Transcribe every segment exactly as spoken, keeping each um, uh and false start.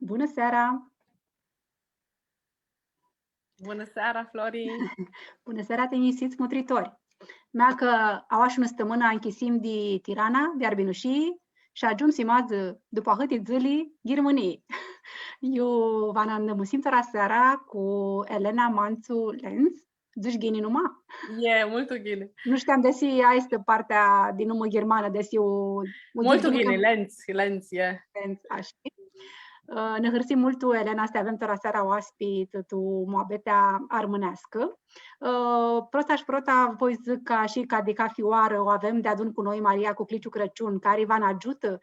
Bunã seara! Bunã seara, Flori! Bunã seara, tinjisits mutritori! Mea cã aoa shi unã stãmãnã anchisim di Tirana, di Arbinushii, shi agiumsim adzã, dupã ahãti dzãli, Ghirmãnii. Iu va nã andãmusim tora seara cu Elena Mantsu Lenz, dzãsh ghini numa? E, multu ghini. Nu shteam desi aestã easti partea di numã ghirmanã, desi u, u dzãsh ghini. Multu ghini, Lenz, Lenz, e. Lenz, ashi. Ã, nã hãrsim multu, Elena, s-ti avem tora seara oaspi tu, tu muabetea armãneascã. Ã, prota shi prota, voi dzãc cã shi ca di cafi oarã u avem deadun cu noi Maria Cucliciu Crãciun, cari va nã agiutã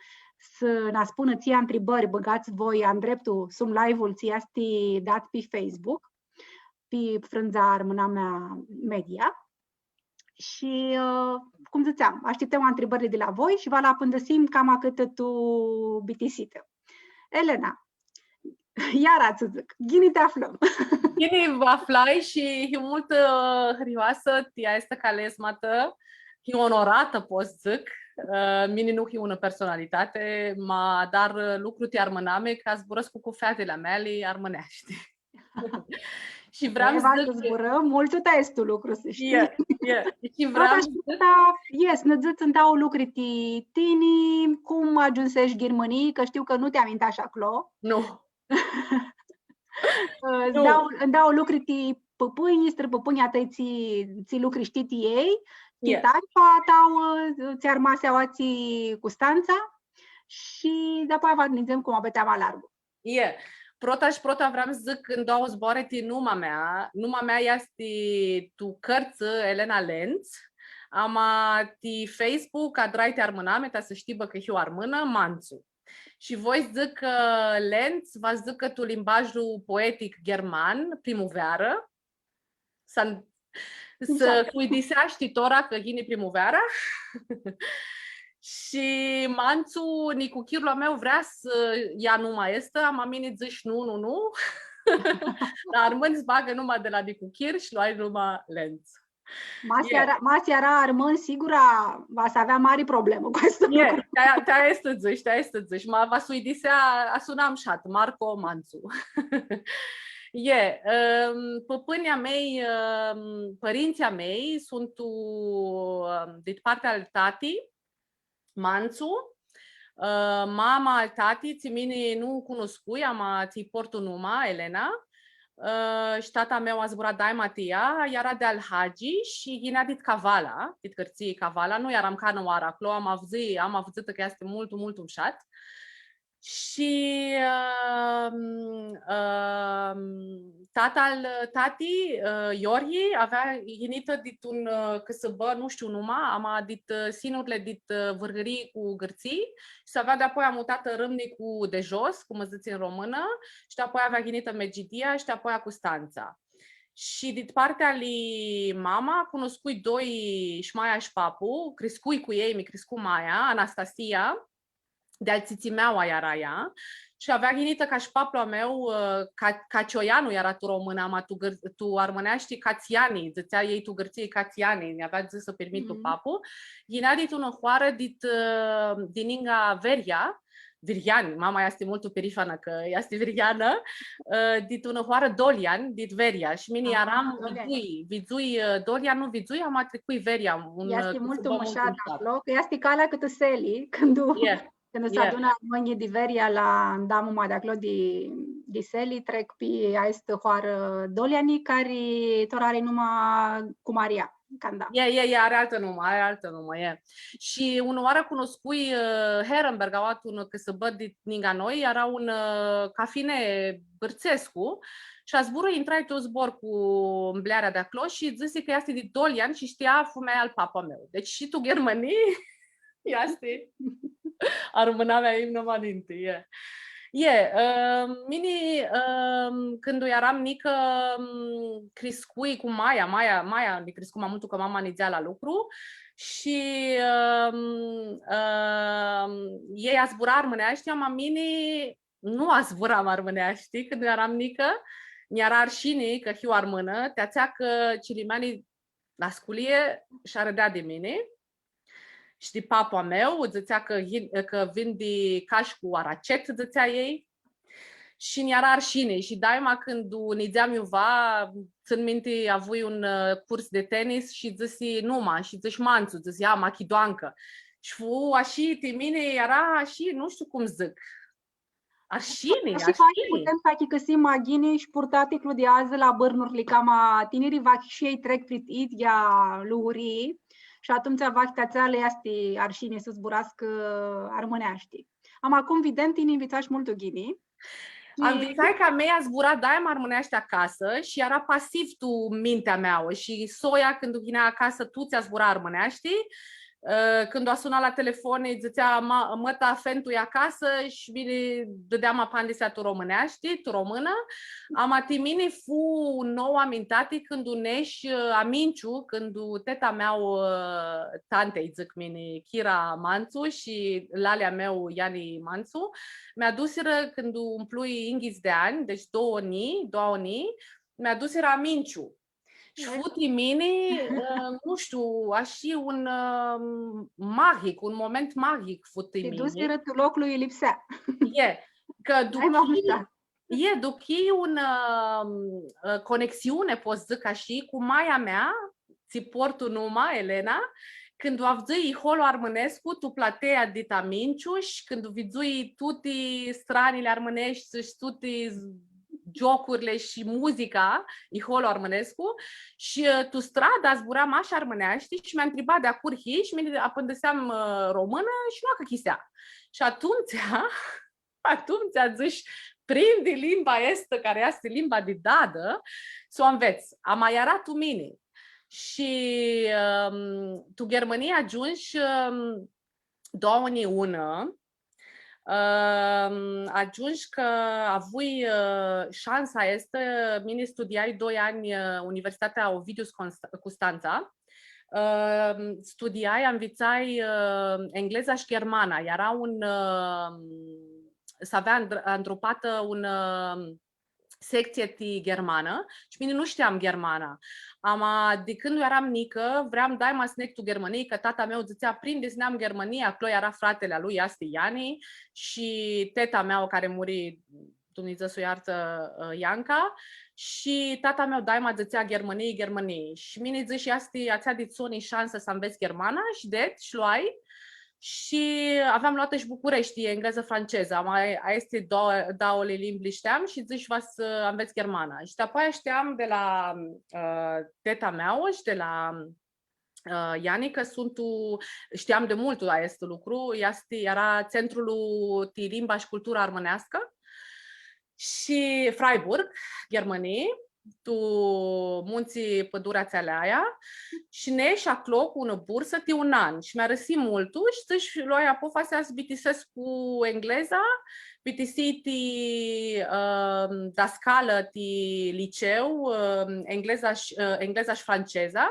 s-nã spunã tsi ntribãri bãgats voi andreptu sum live-ul tsi easti dat pi Facebook, pi frãndza Armãnamea Media. Shi, ã, cum dzãtseam, ashtiptãm ntribãrli di la voi shi va li apãndãsim cama cãtã tu bitisitã. Elena, iara tsã dzãc, ghini ti aflãm. Ghini vã aflai shi hiu multu, ã, hãrioasã ti aestã cali s-ma tã, hiu onoratã, pot s-dzãc. Ã, mini nu hiu unã personalitati, ma adar, ã, lucru ti armãnami, cã zburãscu cu featili a meali armãneashti. Shi vream s-dzãc, zburãm multu, ta easti un lucru, s-shtii. E, e. Shi vream s-dzãc, yes, nã dzãts ndauã lucri ti tini, cum agiumsesh Ghirmãnii, cã shtiu cã nu ti amintash aclo. Nu. Ã, ndauã, ndauã lucri ti pãpãnj, strãpãpãnjlji a tãi, tsi, tsi lucri shtii ti elj, ti taifa a ta, ã, tsi armasi aoatsi Custantsa, shi dapoaia va nidzem cu muabetea ma largu. E, prota shi prota vream s-dzãc ndauã zboarã ti numa mea. Numa mea easti tu cãrtsã Elena Lenz, ama ti Facebook, adrai ti armãnami, ta s-shtibã cã hiu armãnã, Mantsu. Shi voi s-dzãc cã Lenz, va s-dzãcã tu limbajlu poetic gherman, primuvearã, s-, s-uidiseashti tora cã yini primuveara. Shi Mantsu, nicuchirlu a meu vrea s-ia numa aestã, ama mini dzãsh nu, nu, nu. La armãnj s-bagã numa di la nicuchir shi loai numa Lenz. Ma s-eara, ma s-eara armãn, sigura va s-avea mari problemã cu aestu lucru. Ti aestã dzãsh, ti aestã dzãsh. Ma va s-uidisea, asunam shat, Marco Mantsu. E, ãm, pãpãnjlji a mei, ãm, pãrintsãlj a mei suntu, ãm, dit partea al tati, Mantsu, ã, mama al tati, tsi mini nu u cunuscui, ama tsi-lj portu numa, Elena, ã, shi tata a meu zbura daima ti ea, eara di Alhagi shi yinea dit Cavala, dit Gãrtsii Cavala, nu earam canãoarã aclo, am avdzã-, am avdzãtã cã easti multu, multu mushat. Shi, ãm, ãm, tata al tati, ã, Iorghi, avea yinitã dit un, ã, cãsãbã, nu shtiu numa, ama dit, ã, sinurli dit, ã, Vãrgãrii cu Gãrtsii, shi s-avea dapoaia mutatã Rãmnicu de Jos, cum dzãtsi tu romãnã, shi dapoaia avea yinitã Megidia shi dapoaia Custantsa. Shi dit partea ali mama, cunuscui doi, shi maia shi papu, criscui cu elj, mi criscu maia, Anastasia, di-al tsitsi-meu eara ea, shi avea yinitã ca shi paplu a meu, ã, Ca-, Cacioianu eara tu romãnã, ama tu gãr-, tu armãneashti Catsiani, dzãtsea elj tu Gãrtsii Catsiani, nj-avea dzãsã pirmithlu papu, yinea dit unã hoarã dit, ã, di ningã Veria, Viriani, mama easti multu pirifanã cã easti virianã, ã, dit unã hoarã Dolian, dit Veria, shi mini earam vidzui, vidzui, ã, Dolian, nu vidzui, ama tricui Veria, un, ã, cãsãbã multu mushat aclo, cã easti calea cãtã Seli, cãndu Cãndu s-adunã armãnjlji di Veria la ndamuma di aclo di, di Seli, trec pi aestã hoarã Doliani, cari tora ari numa Cumaria, canda. E, e, e, ari altã numã, ari altã numã, e. Shi unã oarã cunuscui, ã, Herrenberg, aoa tu unã cãsãbã di ningã noi, eara un, ã, cafine gãrtsescu, shi azburã, intrai tu zbor cu mblearea di aclo shi dzãsi cã easti di Dolian shi shtia fumealja al papu a meu. Deci shi tu Ghermãnii, easti. Armãnamea imnã ma ninti, e. E, ãm, mini, ãm, cãndu earam njicã, ãm, criscui cu maia, maia, maia nji criscu ma multu cã mama nidzea la lucru shi, ãm, ãm, elj azbura armãneashti, ama mini nu azburam armãneashti cãndu earam njicã, nj-eara arshini cã hiu armãnã, ti atsea cã cilimeanjlji la sculii sh-arãdea di mini. Shi di papu a meu, dzãtsea cã hin-, cã vindi cash cu aracet, dzãtsea elj. shi nj-eara arshini. Shi daima cãndu nidzeam iuva, tsãn minti, avui un, ã, curs di tenis shi dzãsi numa, shi dzãsh Mantsu, dzãsi, „A, machidoancã.” Shi fu ashi, ti mini eara ashi, nu shtiu cum dzãc. Arshini, ashi, arshini. Putem s-achicãsim ma ghini shi purtaticlu di adzã la bãrnurli, cama tiniri, vahi shi elj trec prit idyea lugurii shi atumtsea vahi ti atsea lã easti arshini s-zburascã armãneashti. Ama cum videm, tini nvitsash multu ghini. Anvitsai cã a mea zbura daima armãneashti acasã shi eara pasiv tu mintea mea shi soia, cãndu yinea acasã, tuts zbura armãneashti. Ã, cãndu asuna la telefon, lji dzãtsea, „Ma-, mãta, fentu-i acasã?” Shi mini dãdeam apandisea tu romãneashti, tu romãnã. Ama ti mini fu un nou amintati cãndu nesh, ã, Aminciu, cãndu teta mea, ã, tantei, dzãc mini, Chira Mantsu shi lalea meu, Iani Mantsu, mi adusirã, cãndu umplui yinghits di anj, deci doauã njilji, doauã njilji, mi adusirã Aminciu. Shi fu ti mini, ã, nu shtiu, ashi un, ã, magic, un moment magic fu ti mini. Ti dusirã tu loclu iu lipsea. E, cã duchii, e, duchii un, ã, ã, conexiuni, pot s-dzãc ashi, cu maia mea, tsi portu numa, Elena, cãndu avdzãi iholu armãnescu tu platea dit Aminciu shi cãndu vidzui tuti stranili armãneshti shi tuti z-, giocurli shi muzica, iholu armãnescu, shi, ã, tu stradã zbura mash armãneashti shi mi ntriba di a curi hii shi mini apãndãseam, ã, romãnã shi nu achicãsea. Shi atumtsea, atumtsea dzãsh, „Prindi limba aestã, cari easti limba di dadã, s-u anvets.” Ama eara tu mini. Shi, ãm, tu Ghirmãnii agiumshu, ãm, doauã njilji unu, ãm, agiumshu cã avui, ã, shansa aestã, mini studiai doi anj, ã, Universitatea Ovidius Const-, Custantsa. Ãm, studiai, anvitsai, ã, engleza shi ghermana. Eara un, ãm, s-avea andr-, andrupatã un, ãm, sectsie ti ghermanã shi mini nu shteam ghermana. Ama di cãndu earam njicã, vream daima s-neg tu Ghirmãnii, cã tata meu dzãtsea, „Prindi s-neam Ghirmãnii, aclo eara fratili a lui, easti Iani, shi teta mea, cari muri, Dumnidzã s-u iartã, ã, Ianca, shi tata meu daima dzãtsea, „Ghirmãnii, Ghirmãnii.” Shi mini dzãsh, „Easti atsea dit soni shansã s-anvets ghermana”, shi det, shi loai. Shi aveam loatã shi Bucureshti, englezã, francezã, ama aesti doauã, doauãli limbi li shteam shi dzãsh, „Va s-anvets ghermana.” Shi dapoaia shteam di la, ã, teta mea shi di la, ã, Iani, cã suntu, shteam di multu aestu lucru, easti, eara Centrul ti Limba shi Cultura Armãneascã shi Freiburg, Ghermãnii, tu muntsãlj Pãdurea Tsi Aleaia, shi nesh aclo cu unã bursã ti un an. Shi mi-arãsi multu shi, shi loai apofasea s-bitisescu engleza, bitisii ti, ãm, dascalã ti liceu, ãm, engleza sh-, ã, engleza shi franceza,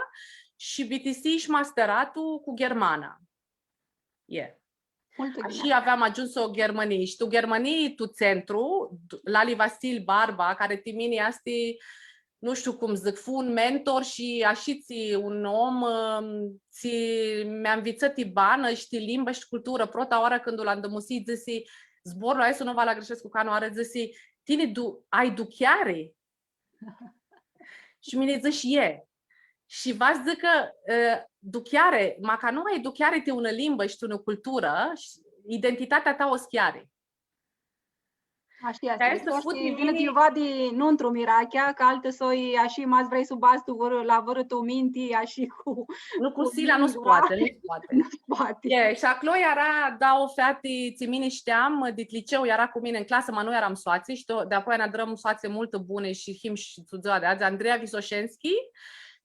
shi bitisii shi masteratu cu ghermana. E. Multu ghini. Shi aveam agiumsã Ghermãnii. Shi tu Ghermãnii, tu centru, d-, Lali Vasil Barba, cari ti mini easti, nu shtiu cum dzãc, fu un mentor shi ashitsi un om, ãm, tsi mi anvitsã ti banã shi ti limbã shi culturã. Prota oarã cãndu lu andãmusii, dzãsi, zborlu aestu nu va lu agãrshescu canãoarã, dzãsi, „Tini du-, ai ducheari?” Shi mini dzãsh, „E.” Shi va s-dzãcã, ã, ducheari, ma ca nu ai ducheari ti unã limbã shi ti unã culturã, shi identitatea ta u schiari. Ashi easti. Aestã fu ti mini. Vini tsiva di nuntru mirachea, cã altã soi, ashi, ma s-vrei s-u badz tu vãrã, la vãrã tu minti, ashi cu, nu, cu sila nu s-poati, nu s-poati. Nu s-poati. E, shi aclo eara dauã feati, tsi mini shteam, dit liceu, eara cu mini tu clasã, ma nu earam soatsi, shi do-, di-apoia nã adrãm soatsi multu buni shi him shi tu dzua di adzã, Andreea Visoshenski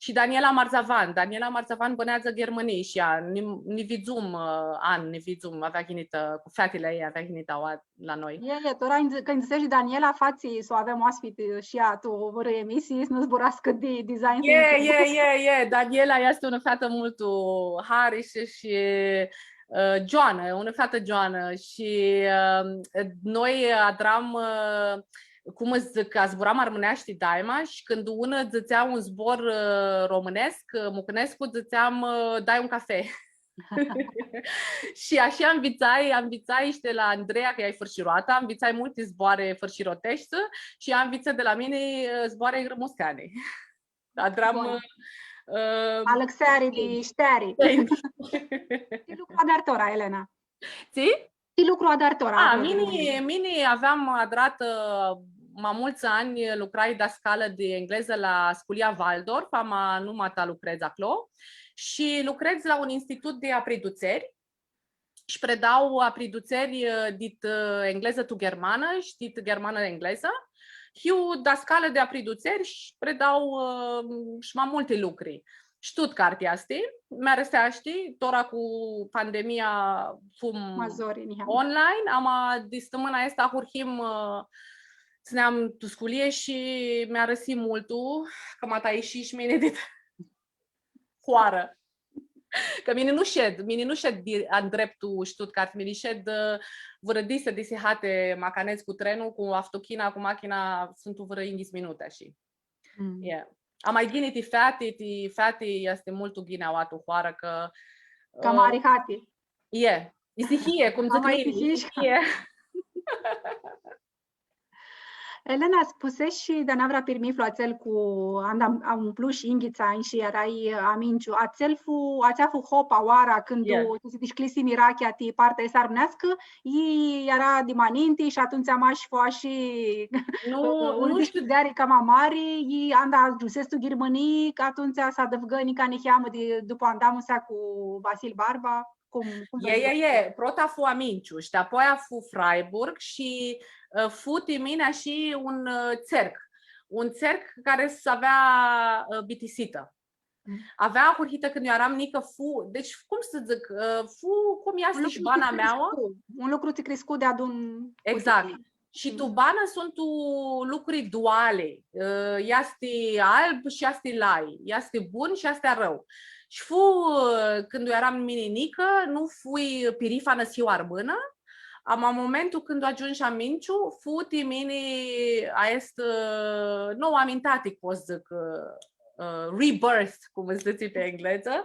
shi Daniela Marzavan. Daniela Marzavan bãneadzã Ghermãnii shi ea, nã, nã vidzum, ã, an, nã vidzum, avea yinitã, cu featili a ljei, avea yinitã aua la noi. E, e, tora nj-, cãndu dzãtseshi Daniela, fatsi s-u avem oaspiti shi ea tu vãrã emisii, s-nã zburascã di design thinking. E, e, e, e, Daniela easti unã featã multu harish shi, ã, gioanã, unã featã gioanã shi, ã, noi adram, ã, cum s-dzãc, zburam armãneashti daima shi cãndu unã dzãtsea un zbor, ã, romãnescu, ã, mucãnescu, dzãtseam, ã, „Dai un cafe.” Shi ashi anvitsai, anvitsai shi di la Andreea, cã ea e fãrshiroatã, anvitsai multi zboarã fãrshiroteshti shi ea anvitsã di la mini, ã, zboarã grãmuscãni. Adram, ã, alãxeari di shteari. Tsi lucru adari tora, Elena? Tsi? Tsi lucru adari tora? A, mini, mini aveam adratã, ã, ma multsã anj lucrai dascalã di englezã la sculia Waldorf, ama nu ma ta lucredz aclo. Shi lucredz la un institut di apridutseri shi predau apridutseri, ã, dit, ã, englezã tu ghermanã shi dit ghermanã englezã. Hiu dascalã di apridutseri shi predau, ã, shi ma multi lucri. Stuttgart easti, mi-arãseashti, tora cu pandemia fum online, ama di stãmãna aestã ahurhim, ã, s-neam tu sculii shi mi-arãsi multu, cã ma ta ishi shi mini di hoarã. Cã mini nu shed, mini nu shed di, andreptu Stuttgart, mini shed, ã, vãrã disã di sihati, ma cã nedz cu trenlu, cu avtochina, cu machina, suntu vãrã yinghits minuti, ashi. Mm. E. Ama ghini ti feati, ti feati easti multu ghini aoa tu hoarã, cã, cama, ã, ari hati. E. Isihie, cum dzãc mini, isihie. Elena, spuseshi di-anavra pirmithlu atsel cu anda am-, am umplu shi yinghits anj shi earai, ã, Aminciu. Atsel fu, atsea fu hopa, oara cãndu, ã, tu si dishcljisi mirachea ti partea aestã armãneascã, i eara di ma ninti shi atumtsea mash fu ashi, nu, ã, un, nu shtiu, dishcljideari cama mari, i anda agiumsesh tu Ghirmãnii, cã atumtsea s-adãvgã nica niheamã di, dupã andamusea cu Vasil Barba. Cum, cum... E, e, e. Prota fu Aminciu shi dapoaia fu Freiburg shi, ã, fu ti mini shi un, ã, tserc. Un tserc cari s-avea, ã, bitisitã. Mm. Avea ahurhitã cãndu eu earam njicã, fu, deci, cum s-dzãc, ã, fu cum easti shi bana mea. Un lucru tsi criscu, un lucru tsi criscu deadun. Exact. Shi tu banã suntu lucri duali, ã, easti alb shi easti lai, easti bun shi easti arãu. Shi fu, ã, cãndu eu earam mini njicã, nu fui pirifanã s-hiu armãnã, ama momentul cãndu agiumshu Aminciu, fu ti mini aestu, ã, nou amintatic, pot s-dzãc, ã, ã, rebirth, cum s-dzãtsi pi englezã,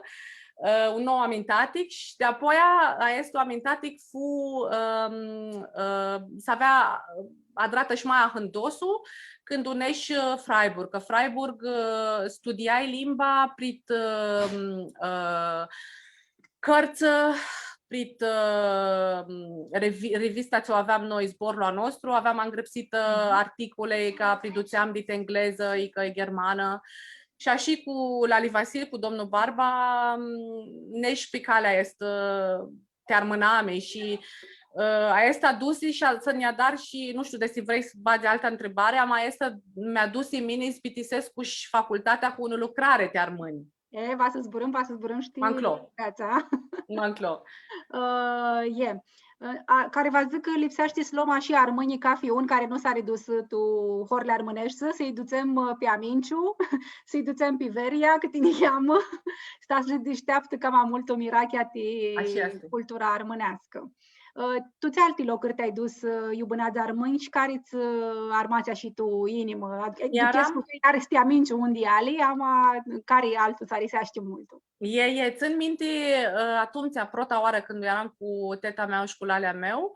ã, un nou amintatic shi dapoaia aestu amintatic fu, ãm, ã, s-avea adratã shi ma ahãndosu cãndu nesh, ã, Freiburg, cã Freiburg, ã, studiai limba prit, ãm, ã, cãrtsã, prit, ã, revi-, revista tsi u aveam noi, Zborlu a Nostru, aveam angrãpsitã articoli, cã apridutseam dit englezã, icã ghermanã. Shi ashi cu Lali Vasil, cu domnul Barba, nesh pi calea aestã, ã, ti armãnami shi, ã, aestã adusi shi a-, s-nj-adar shi, nu shtiu desi vrei s-badz altã ntribari, ama aestã mi adusi mini s-bitisescu shi facultatea cu unã lucrari ti armãnj. E, va s-zburãm, va s-zburãm, shtii, ma nclo. Viața. Ma nclo. Ã, e. Ã, cari va s-dzãcã cã lipseashti s-lom ashi armãnjlji cafi un cari nu s-ari dusã tu horli armãneshti, s-lji dutsem, ã, pi Aminciu, s-lji dutsem pi Veria, cãti niheamã, s-ta s-li dishteaptã cama multu mirachea ti cultura armãneascã. Ã, tu tsi alti locuri ti-ai dus, ã, iu bãneadzã armãnj shi cari tsã, ã, armasi ashi tu inimã? Adicã, earam, duchescu cã easti Aminciu un di eali, ama cari altu tsã ariseashti multu? E, e, tsãn minti, ã, atumtsea, prota oarã cãndu earam cu teta mea shi cu lalea meu,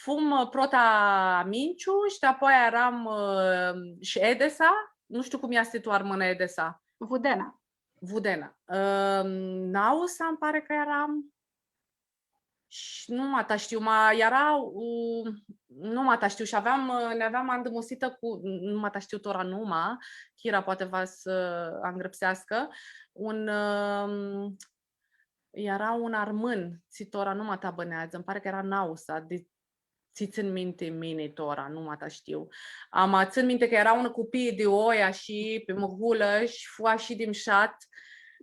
fum, ã, prota Aminciu shi dapoaia earam, ã, shi Edesa, nu shtiu cum easti tu armãnã Edesa. Vudena. Vudena. Ã, Nausa, nji pari cã earam. Shi nu ma ta shtiu, ma eara, u, nu ma ta shtiu, shi aveam, ã, nj-aveam andãmusitã cu, nu ma ta shtiu tora numa, Kira poati va s-angrãpseascã, un, ãm, eara un armãn, tsi tora nu ma ta bãneadzã, nji pari cã eara Nausa, di tsi tsãn minti mini tora, nu ma ta shtiu. Ama tsãn minti cã eara unã cupii di oi shi pi mãhulã shi fu ashi di mshat.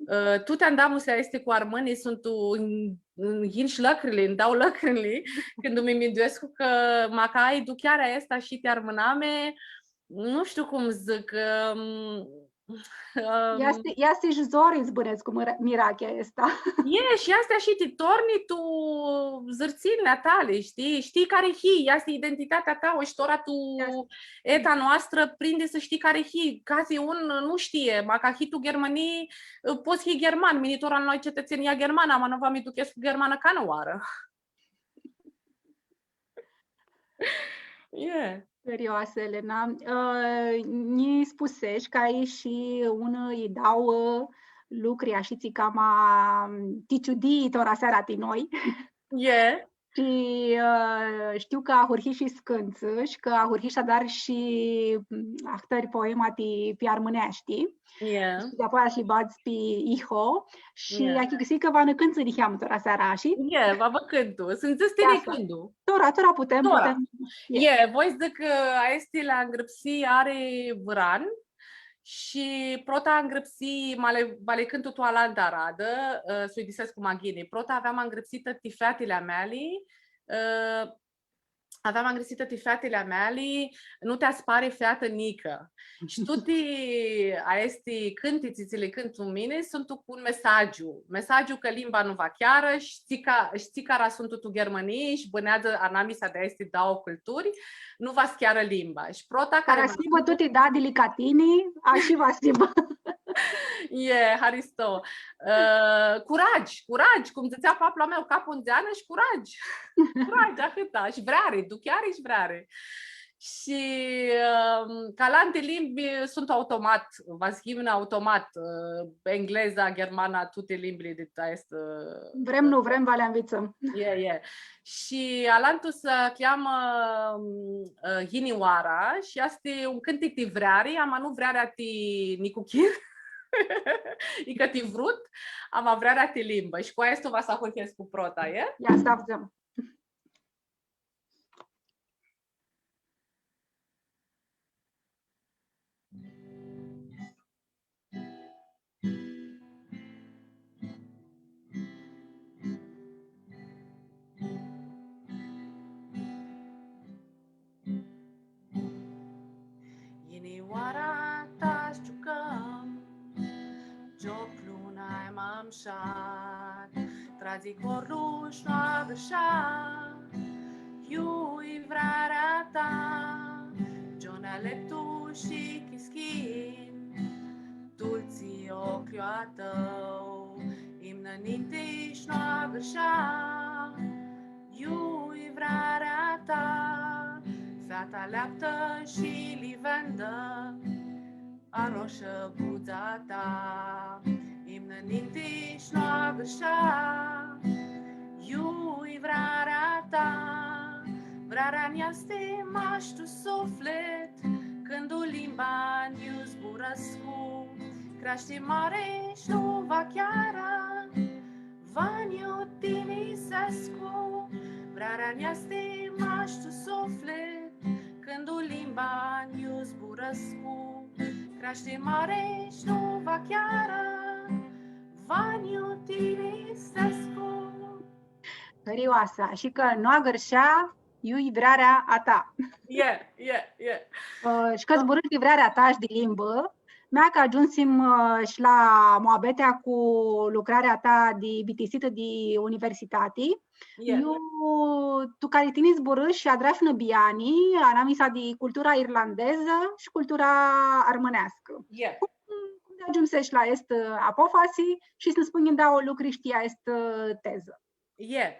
Ã, tuti andamusili aesti cu armãnjlji suntu ãn-, ãn-, yin shi lãcrinjli, nj-dau lãcrinjli, cãndu mi minduescu cã macã ai duchearea aestã shi ti armãnami, nu shtiu cum s-dzãc, ãm, Easti, easti shi zori s-bãnedz cu mira-, mirachea aestã. E, shi easti shi ti torni tu zãrtsinjli a tali, shtii? Shtii cari hii, easti identitatea ta, shi tora tu eta noastrã prindi s-shtii cari hii, cati un nu shtie, ma ca hii tu Ghermanii, pots hii gherman, mini tora am luat cetățenia ghermanã, ma nu va mi duchescu ghermanã canãoarã. Yeah. Serioasã, Elena. Ã, nji spuseshi cã ai shi unã i dauã lucri, ashitsi cama ti ciudii tora seara ti noi. Yeah. Shi, ã, shtiu cã ahurhishi s-cãntsã shi cã ahurhishi s-adari shi, m, ahtãri poema ti, pi armãneashti. Yeah. Shi di-apoia s-li badz pi iho. Shi achicãsii cã va nã cãntsã niheamã tora seara, shi? Yeah, va vã cãntu. S-nji dzãts tini cãndu. Tora, tora putem, tora putem. Yeah. Yeah, voi s-dzãc cã aesti li angrãpsii ari vãr an shi prota angrãpsii, ma li, va li cãntu tu alantã aradã, ã, s-uidisescu ma ghini. Prota aveam angrãpsitã ti featili a meali, ã, aveam angrãpsitã ti featili a meali, Nu ti aspari featã njicã. Shi tuti aesti cãntitsi tsi li cãntu mini suntu cu un mesagiu. Mesagiu cã limba nu va chearã, shi tsi ca, shi tsi cara suntu tu Ghermanii shi bãneadzã anamisa di aesti dauã culturi, nu va s-chearã limba. Shi prota cari... Cara s-hibã tuti dadili ca tini, ashi va s-hibã. E, haristo. Ã, curaj, curaj, cum dzãtsea paplu a meu, capu ndzeanã shi curaj. Curaj, ahãta. Shi vreari, ducheari shi vreari. Shi, ãm, ca alanti limbi suntu automat, va s-himnã automat, ã, engleza, ghermana, tuti limbili di aestã, ã, vrem, nu vrem, va li anvitsãm. E, e. Shi alantu s-cljamã, ãm, ã, Yini oara, shi easti un cãntic ti vreari, ama nu vrearea ti nicuchir, icã ti vrut, ama vrearea ti limbã. Shi cu aestu va s-ahurhescu prota, e? Ia, s-avdzãm. Yini oara ta s-giucãm, gioclu nai ma mshat, tradzi corlu sh-nu agãrsha, iu-i vrearea ta, giona leptu shi chischin, dultsi oclju a tãu, imnã ninti sh-nu agãrsha, iu-i vrearea ta, feata aleaptã shi livendã, aroshã budza ta, imnã ninti sh-nu agãrsha, iu-i vrearea ta, vrearea nj-, easti mash tu suflit, cãndu limba nj-u zburãscu, creashti mari sh-nu va chearã, va nj-u tinisescu, vrearea nj-easti mash tu suflit, cãndu limba nj-u zburãscu, creashti mari sh-nu va chearã, va nj-u tinisescu. Hãrioasã, shi cã nu agãrshea, iu-i vrearea a ta. E, e, e. Ã, shi cã zburãsh di vrearea ta shi di limbã, mea cã agiumsim, ã, shi la muabetea cu lucrarea ta di bitisitã di universitati. E. Iu, tu cari tini zburãsh shi adrash unã biani, anamisa di cultura irlandezã shi cultura armãneascã. E. Cum, cum di agiumsesh la aestã, ã, apofasi shi s-nã spunj dauã lucri shi ti aestã, ã, tezã? E,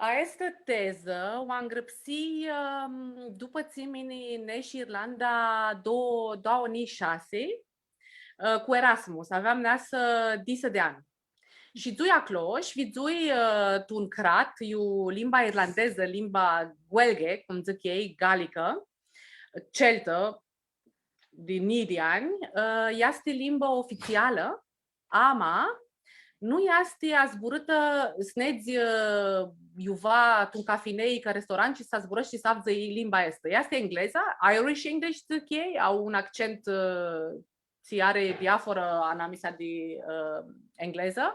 aestã tezã u angrãpsii, ãm, dupã tsi mini neshi Irlanda, do-, doauã njilji shasi, ã, cu Erasmus. Aveam neasã disã di anj. Shi shidzui aclo shi vidzui, ã, tu un crat, iu limba irlandezã, limba Gaeilge, cum dzãc elj, galicã, celtã, di njilji di anj, ã, easti limbã ofitsialã, ama nu easti azburãtã s-nedz, ã, iuva tu un cafinei, ca restaurant, shi s-azburãshti shi s-avdzã limba aestã. Easti engleza, Irish English, dzãc elj, au un accent, ã, tsi ari diaforã anamisa di, ã, englezã.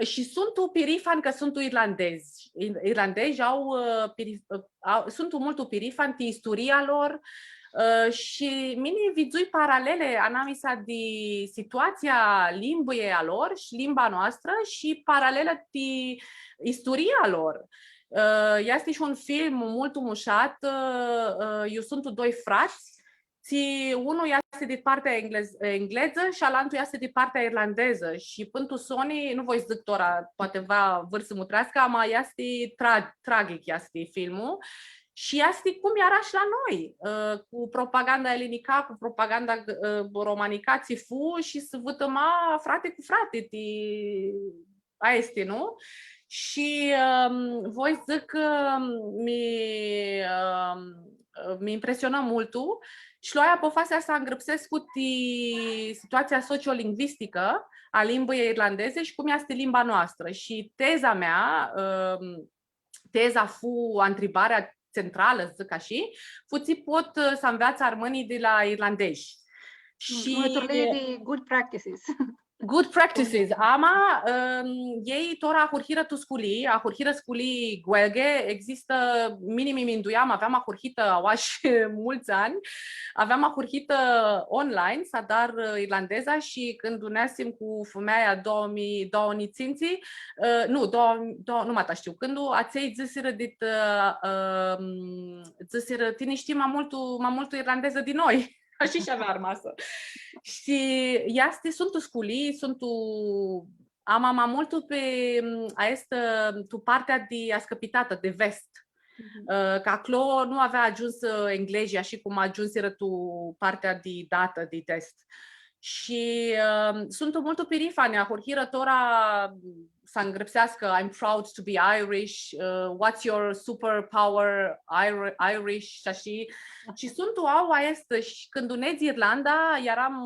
Shi suntu pirifani cã suntu irlandezi. Ir-, irlandezi au, ã, piri-, ã, au, suntu multu pirifani ti isturia lor, Ã, shi mini vidzui paralele anamisa di situatsia limbiljei a lor shi limba a noastrã shi paralele ti isturia a lor. Ã, easti shi un film multu mushat, ã, ã, iu suntu doi frats, tsi unu easti di partea englez-, englezã shi alantu easti di partea irlandezã. Shi pãn tu soni, nu voi s-dzãc tora, poati va vãr s-mutreascã, ama easti tra-, tragic easti filmul. Shi easti cum eara shi la noi, ã, cu propaganda elinica, cu propaganda, ã, romanica, tsi fu, shi s-vãtãma frati cu frati, ti, aesti, nu? Shi, ãm, voi s-dzãc cã mi, ãm, mi impresionã multu shi loai apofasea s-angrãpsescu ti situatsia sociolingvisticã a limbãljei irlandeze shi cum easti limba noastrã. Shi teza mea, ãm, teza fu, ntribarea centralã, s-dzãc ashi, fu tsi pot, ã, s-anveatsã armãnjlji di la irlandezi. Mm, shi unã turlii di good practices. Good practices. Ama, ãm, elj tora ahurhirã tu sculii, ahurhirã sculii guelghe, existã, mini mi minduiam, aveam ahurhitã aoa shi multsã anj, aveam ahurhitã online, s-adar, ã, irlandeza shi cãndu neasim cu fumealja doauã njilji, doauã njilji tsintsi, ã, nu, doauã, doauã, nu ma ta shtiu cãndu, atselj dzãsirã dit, ã, ãm, dzãsirã, tini shtii ma multu, ma multu irlandezã di noi. Ashi shi avea armasã. Shi easti, suntu sculii, suntu, ama ma multu pi, ãm, aestã, tu partea di ascãpitatã, di vest. Mhm. Ã, cã aclo nu avea agiuns, ã, englezii, ashi cum agiumsirã tu partea di datã, di est. Shi, ãm, suntu multu pirifani, ahurhirã tora s-angrãpseascã, "I'm proud to be Irish", ã, "What's your superpower, Ir-, Irish?" Shi ashi. Shi suntu aoa aestã, shi cãndu nedz Irlanda, earam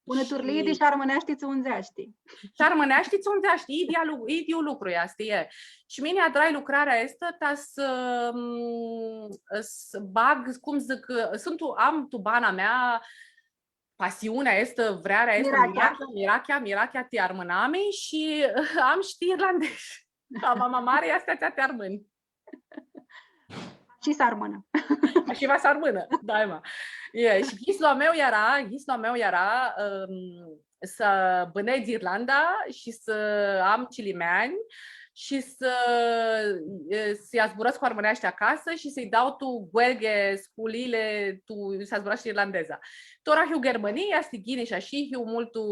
unã turlii shi di shi armãneashti tsi undzeashti. Shi armãneashti tsi undzeashti, idyea lu-, idyiu lucru easti, e. Shi mini adrai lucrarea aestã ta s-, ãm, s-bag, cum dzãc, suntu, am tu bana mea pasiunea aestã, vrearea aestã, mirachea, mirachea, mirachea, mirachea ti armãnami shi am shi ti irlandezi. Ama ma mari easti atsea ti armãnj. Shi s-armãnã. Shi va s-armãnã, daima. E, shi yislu a meu eara, yislu a meu eara, ãm, s-bãnedz Irlanda shi s-am cilimeanj shi s-, e, s-lji azburãscu armãneashti acasã shi s-lji dau tu guelghe, sculiili, tu, s-azburashti irlandeza. Tora hiu Ghermãnii, easti ghini shi ashi, hiu multu,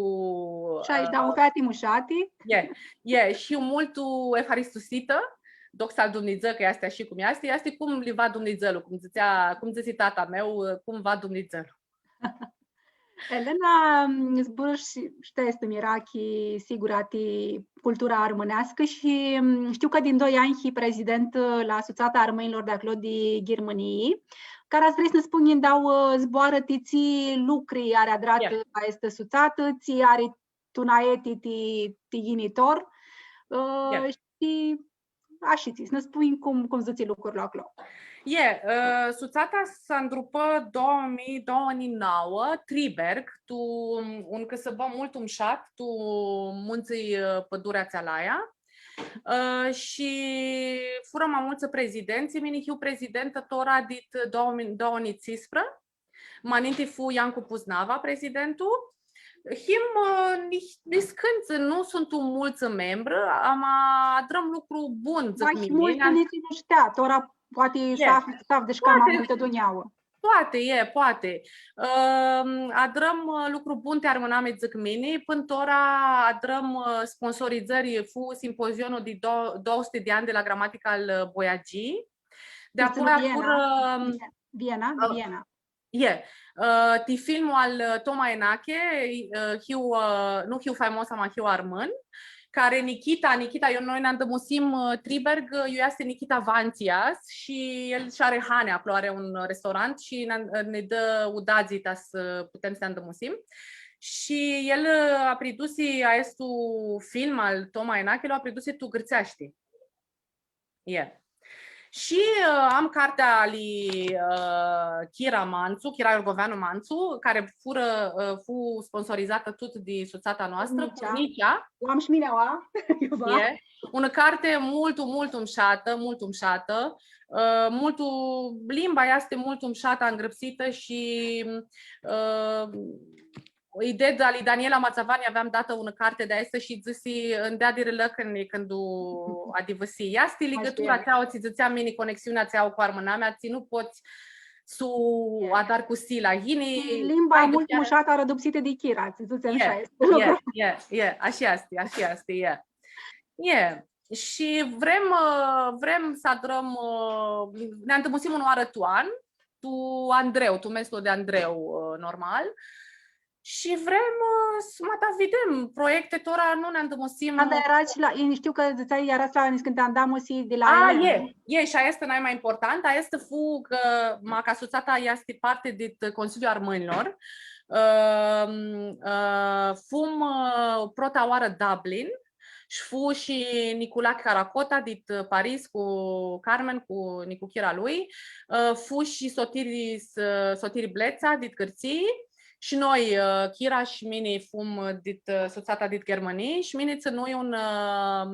shi ai, ã, dauã feati mushati. E, e, shi hiu multu eharistusitã, doxa al Dumnidzã, cã easti ashi cum easti, easti cum li va Dumnidzãlu, cum dzãtsea, cum dzãtsi tata meu, cum va Dumnidzãlu. Elena, zburãsh shi, shi tu aestã mirachi, sigura, ti cultura armãneascã shi, shtiu cã di doi anj hii prezidentã la Sutsata Armãnjlor di aclo di Ghirmãnii, cara s-vrei s-nã spunj ndauã zboarã ti tsi lucri ari adratã aestã sutsatã, tsi ari tu naeti ti, ti yinitor, ã, shi ashitsi, s-nã spunj cum, cum s-dutsi lucrul aclo. E, ã, sutsata s-andrupã doauã njilji, doauã njilji nauã, Triberg, tu un cãsãbã multu mushat, tu muntsãlj, ã, Pãdurea Tsealaia. Ã, shi furã ma multsã prezidentsi, mini hiu prezidentã tora dit doauã njilji, doauã njilji tsisprã. Ma ninti fu Iancu Puznava prezidentu. Him, ã, ni-, niscãntsã, nu suntu multsã membrã, ama adrãm lucru bun, dzãc mini. Ma multsã nitsi nu shtea, tora poati s-aflã, s-aflã shi cama multã dunjauã. Poati, e, poati. Ãm, adrãm, ã, lucru bun ti armãnami, dzãc mini, pãn tora adrãm, ã, sponsorizãri, fu simpozionlu di do-, doauã suti di anj di la Gramatica al, ã, Boiagi. Di apoia furã, ãm, Viena, di Viena. E, ã, ti filmul al, ã, Toma Enache, ã, hiu, ã, nu hiu faimos, ama hiu armãn, cari Nichita, Nichita, eu, noi nã andãmusim, ã, Triberg, ã, iu easti Nichita Vantias shi el shi ari hani aclo, ari un restaurant shi nã, ã, nã dã udadzi ta s-putem s-nã andãmusim. Shi el, ã, apridusi aestu film al Toma Enache, lu apridusi tu gãrtseashti. E. Shi, ã, am cartea ali, ã, Chira Mantsu, Chira Iorgoveanu Mantsu, cari furã, ã, fu sponsorizatã tut di sutsata noastrã, Curnicea. Curnicea. U am shi mini aoa, iuva. E. Unã carti multu, multu mushatã, multu mushatã. Ã, multu, limba easti multu mushatã, angrãpsitã shi, ã, ideea ali Daniela Matsavani, aveam datã unã carti di aestã shi dzãsi, ãnj deadi lãcrinj cãndu u adivãsii. Easti ligãtura atsea, tsi dzãtseam mini, conexiunea atsea cu armãnamea, tsi nu pots s-u adari cu sila. Ghini, limba multu mushatã, arãdupsitã di Chira, tsi dzãtseam shi aestã lucru. E, e, ashi easti, ashi easti, e. E. Shi vrem, ã, vrem s-adrãm, ã, nã andãmusim unã oarã tu an, tu Andreu, tu meslu di Andreu, ã, normal. Shi vrem, ã, s-, ma ta videm, proiecte tora nu nã andãmusim. Anda earats la, e, shtiu cã dzãtseai, earats la niscãnti andamusi di la... A, e, e, shi aestã easti nai ma important, aestã fu cã, ma, cã sutsata easti parti di Consiliul Armãnjlor. Ã, ã, fum, ã, prota oarã Dublin, shi fu shi Niculache Caracota dit Paris cu Carmen, cu nicuchira lui, ã, fu shi Sotiri, s-, Sotiri Bletsã dit Gãrtsii, shi noi, ã, Chira shi mini fum dit, ã, sutsata dit Ghirmãnii, shi mini tsãnui un, ã,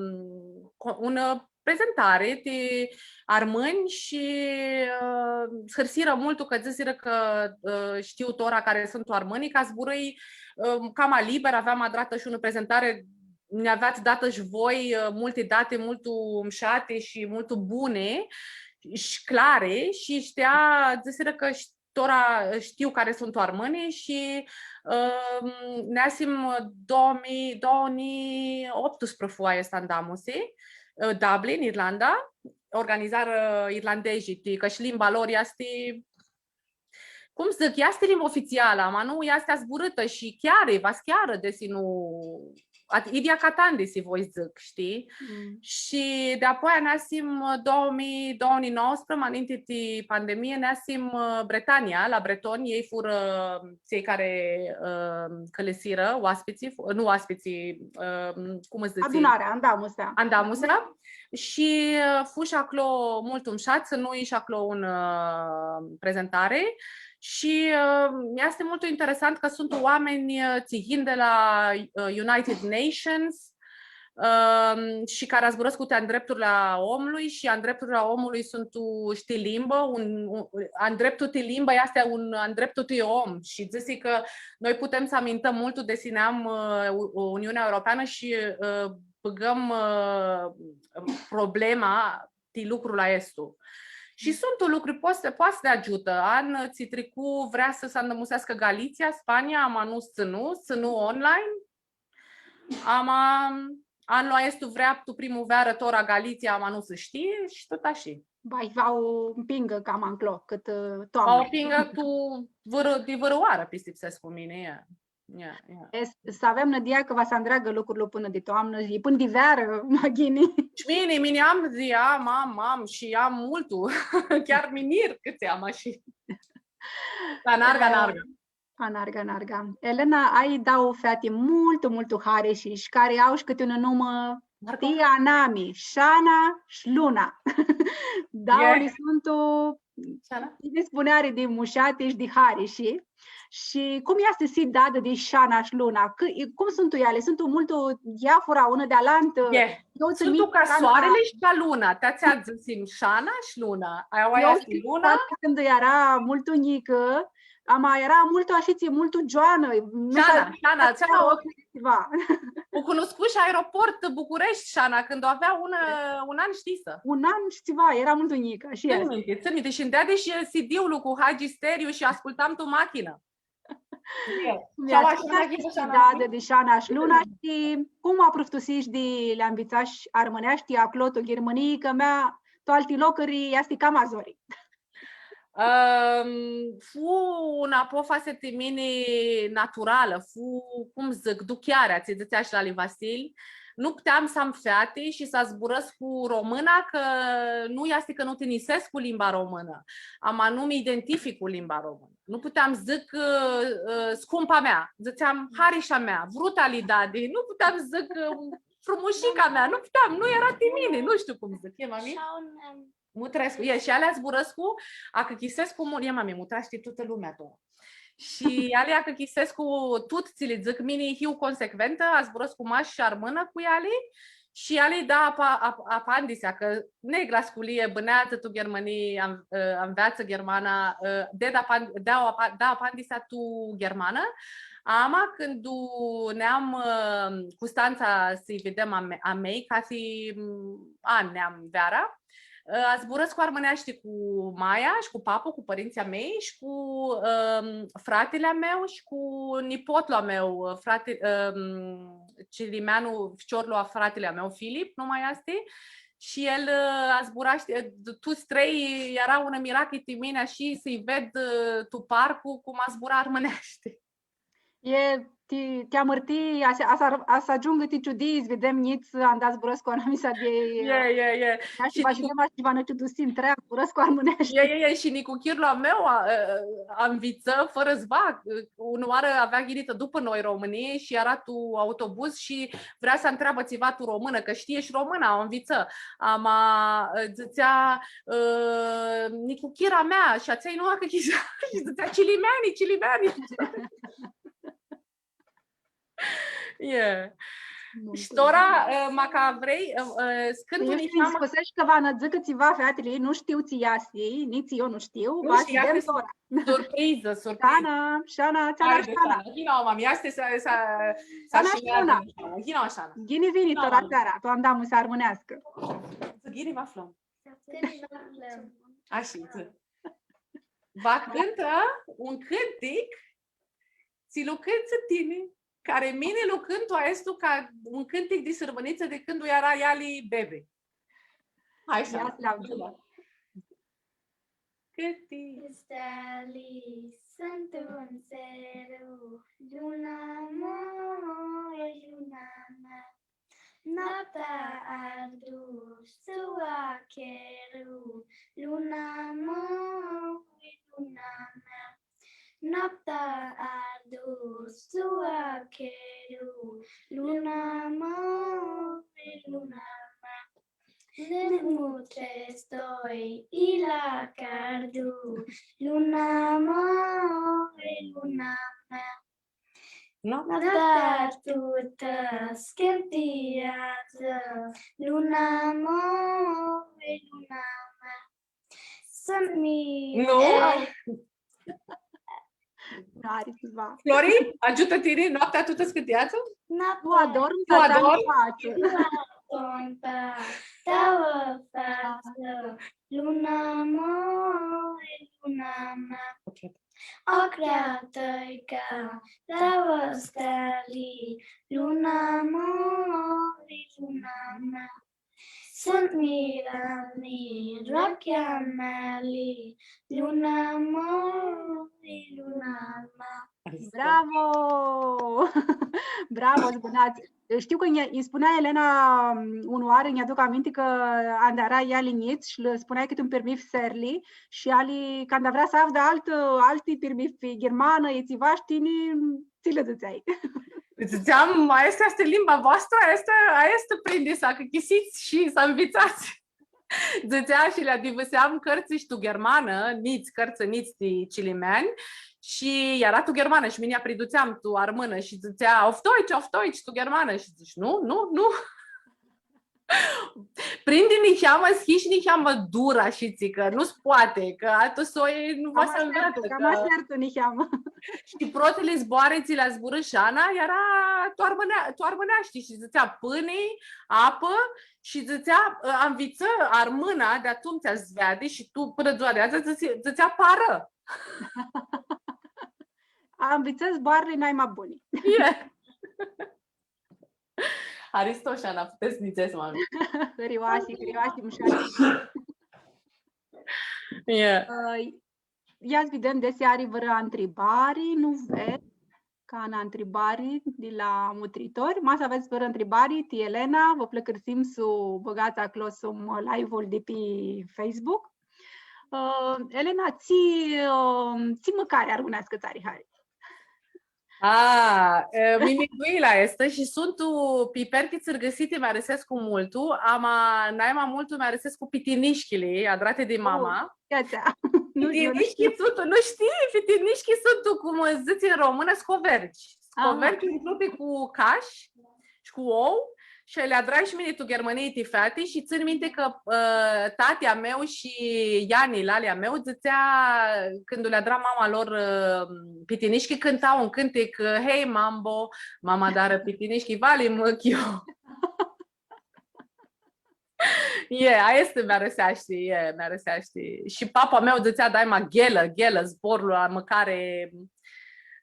co-, un, ã, prezentari ti armãnj shi, ã, s-hãrsirã multu cã dzãsirã cã, ã, shtiu tora cari suntu armãnjlji, cã zburãi, ã, cama liber, aveam adratã shi unã prezentari, nj-aveats datã shi voi, ã, multi dati multu mushati shi multu buni shi clari shi shtia, dzãsirã cã sh-, tora shtiu cari suntu armãnjlji shi, ã, neasim doauã njilji, doauã njilji optusprãdzatsi fu aestã andamusi, ã, Dublin, Irlanda, organizarã irlandezii, ti, cã shi limba lor easti, cum dzãc, easti limba ofitsialã, ma nu easti azburãtã shi chiar, va s-chiarã, desi nu, at-, idyea ca tandisi, voi dzãc, shtii? Mm. Shi di-apoia neasim, ã, doauã njilji, doauã njilji nauãsprãdzatsi, ma ninti di pandemie, neasim, ã, Bretania, la bretoni, elj furã, ã, tselj cari, ã, cãlisirã, oaspitslji, fu-, nu oaspitslji, ã, cum s-dzãtsi? Adunarea, andamusea. Andamusea. Shi, ã, fu shi aclo multu mushat, tsãnui shi aclo un, ã, prezentari. Shi, ã, easti multu interesant cã suntu oaminj, ã, tsi yin di la, ã, United Nations, ã, shi cari zburãscu ti andrepturli a omlui shi andrepturli a omlui suntu shi ti limbã, un, un, andreptul ti limbã easti un andreptul ti om shi dzãsi cã noi putem s-amintãm multu desi neam, ã, U-, Uniunea Europeanã shi, ã, bãgãm, ã, problema ti lucrul aestu. Shi suntu lucri, poati s-, poati s-ti agiutã. An tsi tricu, vrea s-, s-andãmuseascã Galitsia, Spania, ama nu s-tsãnu, s-tsãnu online. Ama anlu aestu vrea tu primuvearã tora Galitsia, ama nu s-shtii, shi tut ashi. Va, va u mpingã cama nclo, cãtã, ã, toamnã. Va u mpingã tu vãrã, di vãrã oarã, pistipsescu mini, e. Ia, ia. E, s-, s-avem nãdia cã va s-andreagã lucrul pãnã di toamnã, e pãnã di vearã, ma ghini. Shi mini, mini am, zi, am, am, am shi am multu. Chiar mi mir cãtse am ashi. Dar anarga, e, anarga. Anarga, anarga. Elena, ai dauã feati multu, multu harishi shi cari au shi cãti unã numã ti anami, Shana shi Luna. Dauãli suntu di spuneari di mushati shi di harishi. Shi cum easti s-hii dadã di Shana shi Luna? Cã, cum suntu eali? Suntu multu diafura unã di alantã? E. Suntu ca soarili shi ca luna. Ti atsea dzãsim Shana shi Luna. Aoa easti Luna. Cãndu eara multu njicã, ama eara multu ashitsi, multu gioanã. Shana, Shana, atsea u cunuscu shi aeroport Bucureshti, Shana, cãndu avea un, un an shi tsiva. Un an shi tsiva, eara multu njicã, ashi easti. Tsãn minti, tsãn minti. Shi nj-deadi shi C D-ul cu Hagi Steriu shi ascultam tu machinã. Cum easti, cum easti s-hii dadã di Shana shi Luna shi cum apruftusish di li anvitsash armãneashti aclo tu Ghirmãnii, cã mea, tu alti locuri easti cama zori. Ãm, fu unã apofasi ti mini naturalã, fu, cum dzãc, duchearea, tsi dzãtsea shi lali Vasil. Nu puteam s-am feati shi s-zburãscu romãna, cã nu easti cã nu tinjisescu limba romãnã, ama nu mi identific cu limba romãnã. Nu puteam s-dzãc, ã, ã, scumpa mea, dzãtseam harisha mea, vruta ali dadi, nu puteam s-dzãc, ã, frumusica mea, nu puteam, nu eara ti mini, nu shtiu cum s-dzãc, e, mami? Mutrescu, e, shi eali zburãscu, acãchisescu, mu-, e, mami, mutreashti tutã lumea tu. Shi eali acãchisescu tut tsi li dzãc, mini hiu consecventã, zburãscu mash armãnã cu eali Shi ea lji da apa-, ap-, apandisea, cã negri sculii, bãneadzã tu Ghermãnii, am-, ã, anveatsã ghermana, ã, ded apan-, da apa-, da apandisea tu ghermanã. Ama, cãndu neam, ã, Custantsa s-lji videm a me-, a mei, cathi, m, an neam veara, ã, zburãscu armãneashti cu maia shi cu papu, cu pãrintsãlj a mei shi cu, ãm, fratili a meu shi cu nipotlu a meu, frati-, ãm, cilimeanu, ficiorlu a fratili a meu, Filip, numa easti. Shi el, ã, zbura, shtii, tuts trei, eara unã mirachi ti mini, shi s-lji ved, ã, tu parcu, cum zbura armãneashti. E, ti, ti amãrtii, a s-, a s-, a s-agiungã ti ciudii, s-videm njits, anda zburãscu anamisa di elj. E, e, e. Ia shi shi va ti videm, shi va nã ciudusim, trei, zburãscu armãneashti. E, e, e, shi nicuchirlu a meu, a, a, anvitsã, fãrã s-va, unãoarã avea yinitã dupã noi Romãnii shi eara tu autobuz shi vrea s-ntreabã tsiva tu romãnã, cã shtii shi romãna, u anvitsã. Ama, dzãtsea, ã, nicuchira mea, shi atsea nu acãchizea, shi dzãtsea, cilimeani, cilimeani. E. Shi tora, ã, maca vrei, ã, ã, s-cãntu niheamã. Scusesh cã va nã dzãcã tsiva, featili, nu shtiu tsi easti, nitsi eu nu shtiu, va s-videm tora. Surprizã, surprizã. Shana, Shana, Shana, Shana. Ghini, mami, easti s-, s-, s-, Shana, Shana. Ghini, Shana. Ghini vini tora seara, tu andamusi armãneascã. Ghini, va aflãm. Ashi, dzã. Va cãntã un cãntic, tsi lu cãntsã tini, cari mini lu cãntu aestu ca un cãntic di sãrmãnitsã di cãndu eara eali bebe. Hai, Shana. Ia s-lu avdzãm. Cãntic. Steali suntu tu tseru, luna mea, luna mea. Noaptea ardu, soa cheru, luna mea, luna mea. Noaptea ardu, soa cheru, luna mea, luna mea. Nã mutrescu doi, i la cardu, luna mea, luna mea. Noaptea tutã s-cãnteadzã, luna mea, luna mea. Suntu mi-, nu? E. N-ari tsiva. Flori, agiutã-ti, noaptea tutã s-cãnteadzã? Noaptea. Tu adorm, tu adorm. Tu adorm, ta fatsã, luna mea, luna mea. Ok. Ocrea tãica, dauã steali, luna mea, luna mea. Suntu mirami, roachi a meali, luna mea, luna mea. Bravo! Bravo, s-bãnats! Shtiu cã nji, nji spunea Elena, unãoarã, nj-aduc aminti cã anda eara eali njits shi lã spunea cãti un pirmith searli shi eali, canda vrea s-avdã altã, alti pirmithi pi ghirmanã, i tsiva, shtii, tsi lã dzãtseai? Dzãtseam, aestã easti limba voastrã, aestã, aestã prindi s-achicãsits shi s-anvitsats. Dzãtsea shi lã adivãseam cãrtsã shi tu ghermanã, njits, cãrtsã njits ti cilimeanj, shi eara tu ghermanã shi mini lj-apridutseam tu armãnã shi dzãtsea, „Auf Deutsch, auf Deutsch”, tu ghermanã shi dzãsh, „Nu, nu, nu.” Prindi niheamã, s-hii niheamã dura shi tsi cã nu s-poati, cã altã soi nu va s-anveatsã, cama sertu, cama sertu niheamã. Shi protili zboarã tsi li zburã Shana, eara tu armãnea-, tu armãneashti shi dzãtsea pãni, apã, shi dzãtsea, ã, anvitsã armãna di atumtsea s-veadi shi tu, pãnã dzua di adzã, dzãtsi-, dzãtsea parã. Anvitsã zboarãli nai ma buni. E. Haristo, Shana, putets s-nidzets, mami. Hãrioasi, hãrioasi, mushati. E. Ã, ia s-videm desi ari vãrã ntribari, nu ved. Ca nã ntribari di la mutritori. Ma s-avets vãrã ntribari ti Elena, vã pãlãcãrsim s-u bãgats aclo sum live-ul di pi Facebook. Ã, Elena, tsi, ã, tsi mãcari armãneascã tsã ari hari? A, e, mi minduii la aestã shi suntu piperchi tsãrgãsiti, mi-arãsescu multu, ama nai ma multu mi-arãsescu pitinishchili, adrati di mama. Ia atsea. Nu, eu nu shtiu. Pitinishchi suntu, nu shtii? Pitinishchi suntu, cum dzãtsi tu romãnã, scoverci. Aha. Scoverci umpluti cu cash shi cu ou Shi li adrai shi mini tu Ghirmãnii ti feati shi tsãn minti cã, ã, tati a meu shi Iani, lali a meu, dzãtsea, cãndu li adra mama lor, ã, pitinishchi, cãnta un cãntic, ã, „Hey, Mambo, mama adarã pitinishchi, vali mãchiu.” E, aestã mi-arãseashti, e, mi-arãseashti. Shi papa meu dzãtsea daima, „Ghelã, ghelã, zborlu la mãcari.”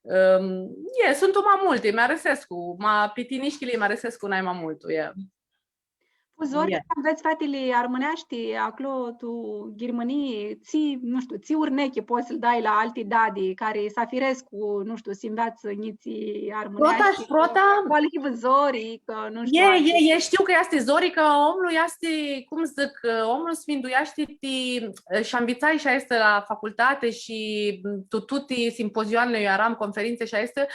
Ãm, e, suntu ma multi, mi-arãsescu, ma pitinishchili mi-arãsescu naima multu, e. Fu zori, e, s-anvets featili armãneashti aclo, tu Ghirmãnii, tsi, nu shtiu, tsi urnechi pots s-lji dai la alti dadi cari s-afirescu, nu shtiu, s-nveatsã njitsi armãneashti? Prota shi prota. Poati cã fu zori, cã, nu shtiu, e, alti, e, e, shtiu cã easti zori, cã omlu easti, cum dzãc, omlu s-mindueashti ti, shi anvitsai shi aestã la facultati shi, m, tu tuti simpozioanili, eu earam, conferintsi shi aestã,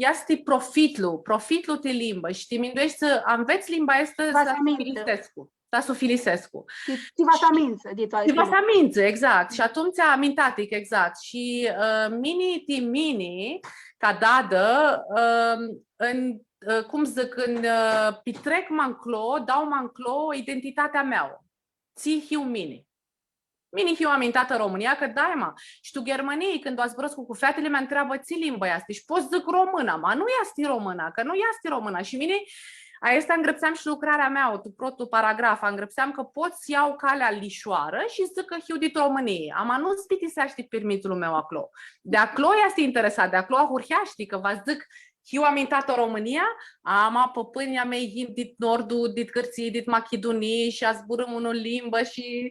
easti profitlu, profitlu ti limbã shi ti mindueshti s-anvets limba aestã, va s-u filisescu. Ta s-u filisescu. Ti, ti va s-amintsã, di tu. Ti va s-amintsã, exact. Shi atumtsea, amintatic, exact. Shi, ã, mini, ti mini, ca dadã, ã, ãn, ã, cum dzãc, ãn, ã, pitrec ma nclo, dau ma nclo identitatea mea. Tsi hiu mini. Mini hiu amintatã Romãnia, cã daima. Shi tu Ghirmãnii, cãndu zburãscu cu featili, mi ntreabã, „Tsi limbã easti?” Shi pot s-dzãc romãna, ma nu easti romãna, cã nu easti romãna. Shi mini, aestã ngrãpseam shi lucrarea mea, tu protlu paragraf, ngrãpseam cã pot s-ljau calea lishoarã shi s-dzãc cã hiu dit Romãnii. Ama nu s-bitiseashti pirmithlu meu aclo. Di aclo easti interesat, di aclo ahurheashti, cã va s-dzãc, hiu amintatã Romãnia, ama pãpãnjlji a mei yin dit nordu, dit Gãrtsii, dit Machidunii shi zburãm unã limbã shi,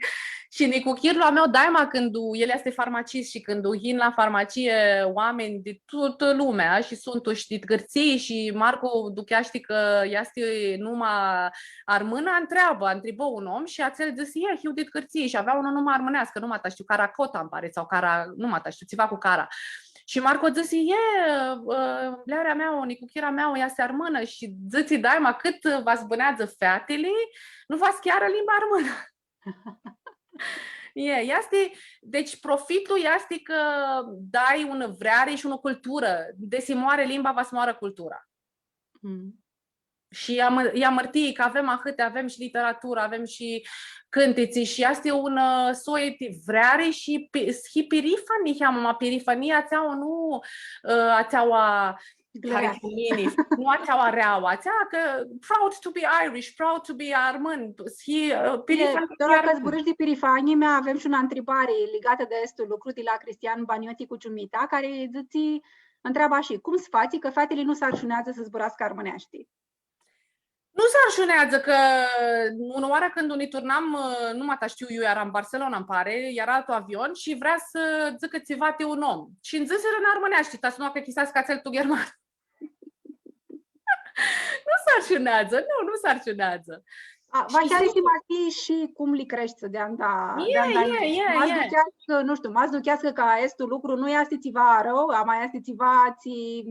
shi nicuchirlu a meu, daima cãndu el easti farmacist shi cãndu yin la farmacii oaminj di tutã lumea shi suntu shi dit Gãrtsii shi Marco ducheashti cã easti numa armãnã, ntreabã, ntribã un om shi atsel dzãsi, „E, hiu dit Gãrtsii” shi avea unã numã armãneascã, nu ma ta shtiu, Caracota, ãnj pari, sau Cara, nu ma ta shtiu, tsiva cu Cara. Shi Marco dzãsi, „E, ã, muljarea mea, nicuchira mea, easti armãnã” shi dzãtsi, „Daima, cãt va s-bãneadzã featili, nu va s-chearã limba armãnã.” E, easti, deci profitlu easti cã dai unã vreari shi unã culturã. Desi moari limba, va s-moarã cultura. Mm. Shi e amã-, e amãrtii, cã avem ahãti, avem shi literaturã, avem shi cãntitsi shi easti un, ã, soi ti vreari shi pi-, s-hii pirifan, niheamã, ma pirifania atsea nu, ã, atsea a, nu atsea rea, atsea cã proud to be Irish, proud to be armãn, s-hii, ã, pirifan. E, tora cã zburãsh di pirifanii, mea, avem shi unã ntribari ligatã di aestu lucru di la Cristian Banioti cu Ciumita, cari dzãtsi, ntreabã ashi, cum s-fatsi cã featili nu s-arshuneadzã s-zburascã armãneashti? Nu s-arshuneadzã, cã unã oarã cãndu nã turnam, ã, nu ma ta shtiu, iu earam, Barcelona, ãnj pari, eara tu avion shi vrea s-dzãcã tsiva ti un om. Shi nj-dzãsirã tu armãneashti, ta s-nu achicãseascã atsel tu ghermanã. Nu s-arshuneadzã, nu, nu s-arshuneadzã. A, va s-ari simasii shi cum li creshti di anda, di anda. Ma s-ducheascã, nu shtiu, ma s-ducheascã cã aestu lucru nu easti tsiva arãu, ama easti tsiva tsi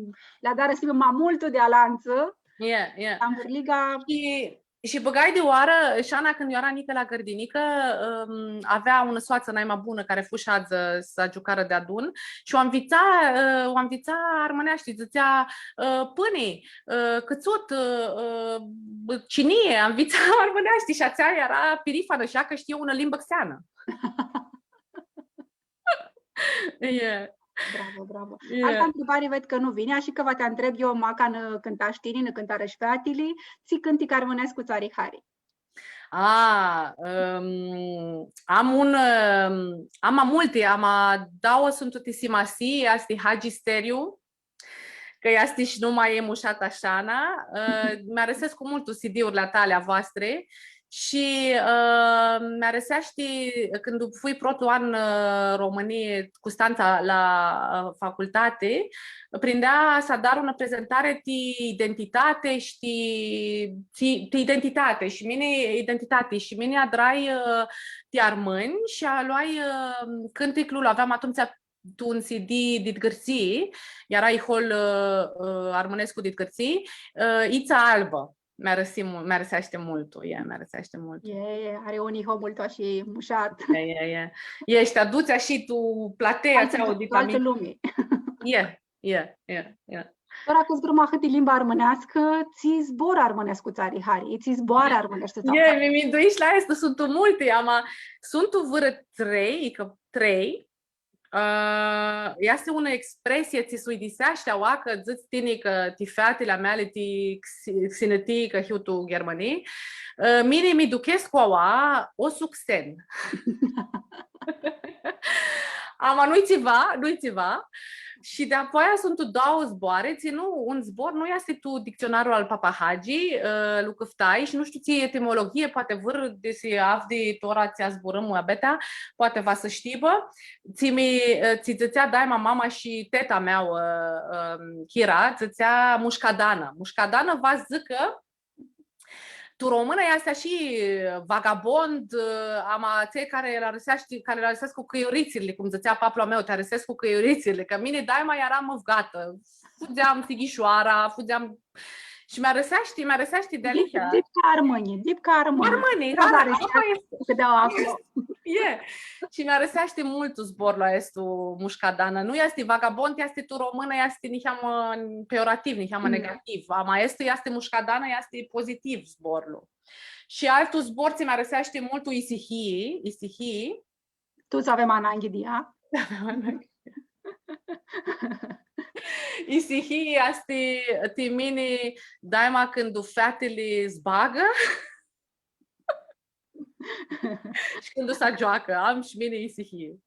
li adarã s-hibã ma multu di alantsã. E, e. Anvãrliga. Shi, shi bãgai di oarã, Shana, cãndu eara njicã la gãrdinicã, ãm, avea unã soatsã naima bunã cari fu sh-adzã s-agiucarã deadun shi u anvitsa, ã, u anvitsa armãneashti, dzãtsea, ã, pãni, ã, cãtsut, ã, ã, cinie, anvitsa armãneashti shi atsea eara pirifanã shi ea cã shtii unã limbã xeanã. E. Bravo, bravo. E. Altã ntribari ved cã nu vini, ashi cã va ti ntreb eu, ma ca nã cãntash tini, nã cãntarã shi featili, tsi cãntic armãnescu tsã ari hari? A, ãm, am un, ãm, am ma multi, ama dauã suntu ti simasii, easti Hagi Steriu, cã easti shi numa a ei, mushata Shana, ã, mi-arãsescu multu C D-urli a tali, a voastri, shi, ã, mi-arãseashti cãndu fui protlu an, ã, Romãnii, Custantsa, la, ã, facultati, prindea s-adar unã prezentari ti identitati shi ti, ti, ti identitati shi mini, identitati shi mini adrai, ã, ti armãnj shi loai, ã, cãnticlu, aveam atumtsea tu un C D dit Gãrtsii, eara ihol, ã, ã, armãnescu dit Gãrtsii, ã, Itsa Albã. Mi-arãsi mu-, mi-arãseashti multu, e, mi-arãseashti multu. E, e, ari un iho multu ashi mushat. E, e, e. E, shi ti adutsi ashi tu platea atsea di altã lumi. E, e, e, e. Tora cã zburãm ahãt di limba armãneascã, tsi zbor armãnescu tsã ari hari, tsi zboarã armãneshti tsã E, ari. Mi minduish la aestã, suntu multi, ama suntu vãrã trei, icã trei. Ã, easti unã expresii tsi s-uidiseashti aua, cã dzãts tini cã ti featili a meali ti xi-, xinãtii, cã hiu tu Ghermanii. Ã, mini mi duchescu aua, o suxen. Ama nu-i tsiva, nu-i tsiva. Shi di-apoia suntu doauã zboarã, tsi nu, un zbor nu easti tu dictsionarlu al Papahagi, ã, lu cãftai shi nu shtiu tsi etimologhii, poati vãr, desi avdi tora tsi zburãm muabetea, poati va s-shtibã, tsi mi, ã, tsi dzãtsea daima mama shi teta mea, ã, ã, Chira, dzãtsea mushcadanã. Mushcadanã va s-dzãcã, tu românã easti shi vagabond, ã, ama tsi cari lã arãseashti, cari lã arãseascu cãiuritsirli, cum dzãtsea paplu a meu, ti arãsescu cãiuritsirli, cã mini daima earam mãvgatã. Fudzeam sighishoara, fudzeam, shi mi arãseashti, mi arãseashti di Dip, alihea. Dip ca armãnj, dip ca armãnj. Armãnj, da, da, apa easti. Cã di-aua aclo. E. Shi mi arãseashti multu zborlu aestu mushcadanã. Nu easti vagabond, easti tu românã, easti niheamã peiorativ, niheamã Mm. negativ. Ama aestu easti mushcadanã, easti pozitiv zborlu. Shi altu zbor tsi mi arãseashti multu, isihii, isihii. Tuts avem ananghi di ea. Avem ananghi. Isihii easti ti mini daima cãndu featili s-bagã. Shi cãndu s-agioacã, am shi mini isihii.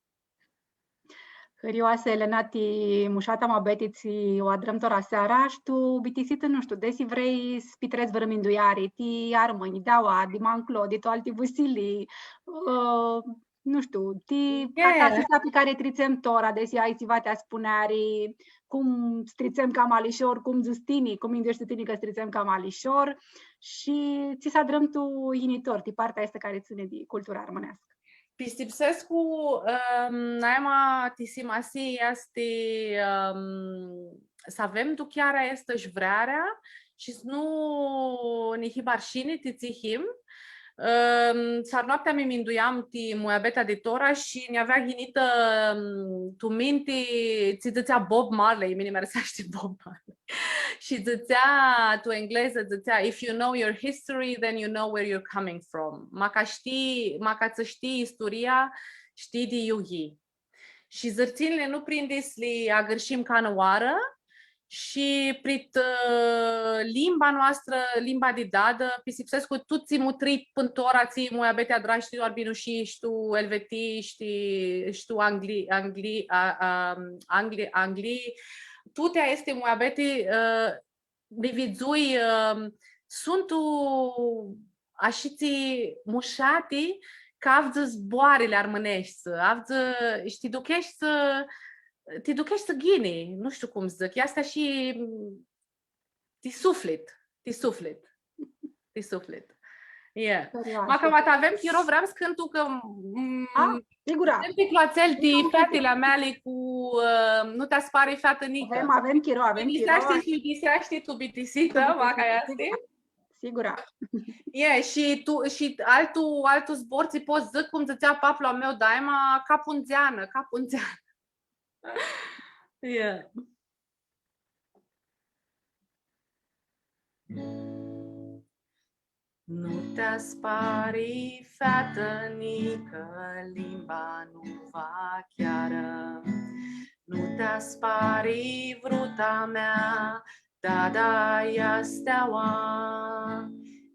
Hãrioasã, Elena, ti mushata muabeti tsi u adrãm tora seara, shi tu bitisitã, nu shtiu, desi vrei s-pitrets vãrã mindueari, ti armãnj, di aua, di ma nclo, di tu alti vãsilii, ã, nu shtiu, ti E. Catastrofa pi cari tritsem tora, desi ai tsiva ti spuneari, cum s-tritsem cama lishor, cum dzãts tini, cum mindueshti tini cã s-tritsem cama lishor, shi tsi s-adrãm tu yinitor, ti partea aestã cari tsãni di cultura armãneascã. Pistipsescu, ãm, naima ti simasii easti, ãm, s-avem duchearea aestã shi vrearea shi s-nu nã hibã arshini ti tsi him. Ãm, searãnoaptea mi minduiam ti muabetea di tora shi nj-avea yinitã, ãm, tu minti, tsi dzãtsea Bob Marley, mini mi arãseashti Bob Marley. Shi dzãtsea, tu englezã, dzãtsea, "If you know your history, then you know where you're coming from." Maca shtii, maca tsã shtii isturia, shtii di iu yii. Shi zãrtsinjli nu prindi s-li agãrshim canã oarã, shi prit, ã, limba noastrã, limba di dadã, pistipsescu tuti tsi mutrii pãn tora, tsi muabeti adrash, shtii, tu arbinushii, shi tu elvetii, shtii, shi tu angli-, angli-, a, a, angli-, anglii, tuti aesti muabeti, ã, li vidzui, ã, suntu ashitsi mushati, cã avdzã zboarãli armãneshti, avdzã, shi ti ducheshti, ti ducheshti ghini, nu shtiu cum s-dzãc, easti shi ti suflit, ti suflit, ti suflit. Yeah. Serioasã. Ma cã va avem chiro, vream s-cãntu cã, mm, A, sigura. Cãnticlu atsel ti featili a meali cu, ã, nu ti aspari featã njicã. Avem, avem chiro, avem chiro. Bitisashti shi bitisashti tu bitisitã, va ca easti. Sigura. E, shi tu, shi altu, altu zbor, tsi pot s-dzãc, cum dzãtsea paplu a meu daima, capu ndzeanã, capu ndzeanã. E. Nu ti aspari, featã njicã, limba nu va chearã. Nu ti aspari, vruta mea, dada easti aua.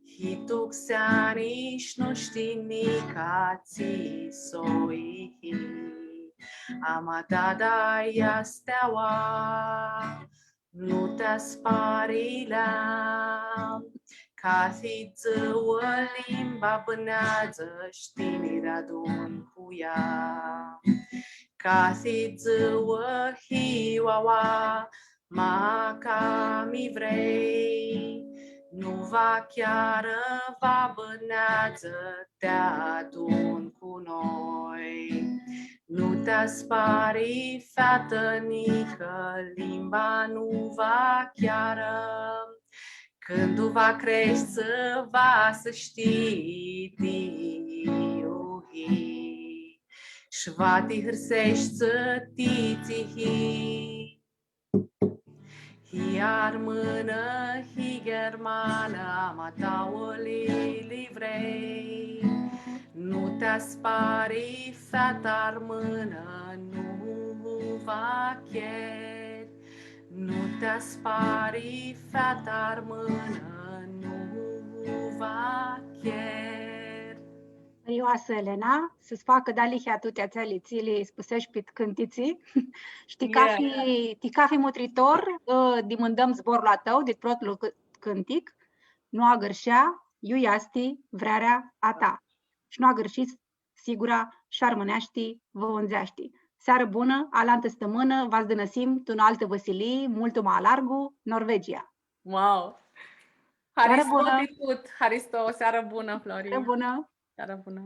Hii tu xeani sh-nu shtii nica tsi soi hii. Ama dada easti aua. Nu ti aspari, lea, cathi dzuã limba bãneadzã, sh-tini ri adun cu ea. Cathi dzuã hiu aua, maca mi vrei, nu va chearã, va bãneadzã, ti adun cu noi. Nu ti aspari, featã njicã, limba nu va chearã. Cãndu va creshti, va s-shtii di iu hii, sh-va ti hãrseshti ti tsi hii. Hi armãnã, hi ghermanã, ama dauli li vrei. Nu ti aspari, featã armãnã, nu va cheri. Nu ti aspari, featã armãnã, nu va cheri. Hãrioasã, Elena, s-tsã facã dealihea tuti atseali tsi li spuseshi pit cãntitsi. Shi ti cafi, ti cafi mutritor, ã, dimãndãm zborlu a tãu, dit protlu c-, cãntic, Nu agãrshea, iu easti vrearea a ta. Shi nu agãrshits, sigura, shi armãneashti vã undzeashti. Searã bunã, alantã stãmãnã, va s-dãnãsim tu unã altã vãsilii, multu ma alargu, Norvegia. Wow! Searã bunã! Haristo ti tut, haristo, searã bunã, Flori! Searã bunã! Searã bunã!